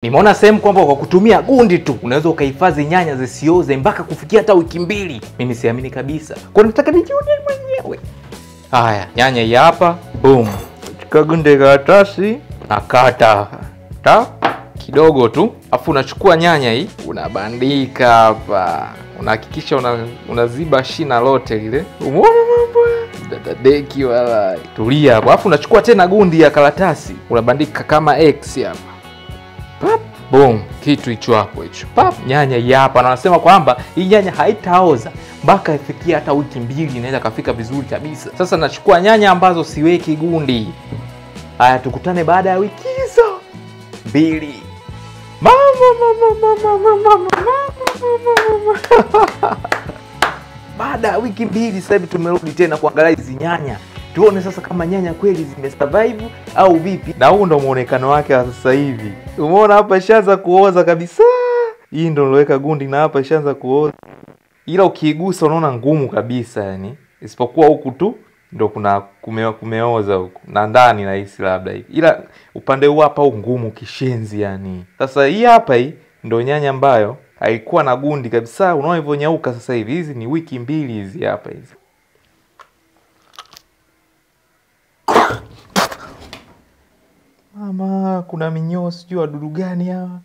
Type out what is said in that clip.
Nimeona sehemu kwamba kwa kutumia gundi tu unaweza ukahifadhi nyanya zisioze mpaka kufikia hata wiki 2. Mimi siamini kabisa. Kwa nataka nijione mwenyewe. Haya, nyanya hii hapa, boom. Chukua gundi karatasi, nakata ta kidogo tu. Afu unachukua nyanya hii, unabandika hapa. Unahakikisha unaziba shina lote lile. Umeona mambo? Dadadeki wala. Tulia hapo. Afu unachukua tena gundi ya karatasi, unabandika kama X hapa. Pap, boom, kitu hicho hapo hicho. Pap, nyanya hii hapa, na wanasema kwamba hii nyanya haitaoza mpaka ifikie hata wiki 2, inaweza kafika vizuri kabisa. Sasa nachukua nyanya ambazo siweki gundi. Haya, tukutane baada ya wiki hizo 2. Mama mama mama mama mama mama. Baada ya wiki 2 sasa hivi tumerudi tena kuangalia hizi nyanya. Tuone sasa kama nyanya kweli zimesurvive au vipi. Na huu ndo muonekano wake wa sasa hivi. Umeona hapa ishaanza kuoza kabisa. Hii ndo niloweka gundi na hapa ishaanza kuoza. Ila ukiigusa unaona ngumu kabisa yani. Isipokuwa huku tu ndo kuna kumeoza huku. Na ndani nahisi labda hivi. Ila upande huu hapa huu ngumu kishenzi yani. Sasa hii hapa hii ndo nyanya ambayo haikuwa na gundi kabisa. Unaona hivyo nyauka sasa hivi. Hizi ni wiki 2 hizi hapa hizi. Mama, kuna minyoo sijui wadudu gani hawa.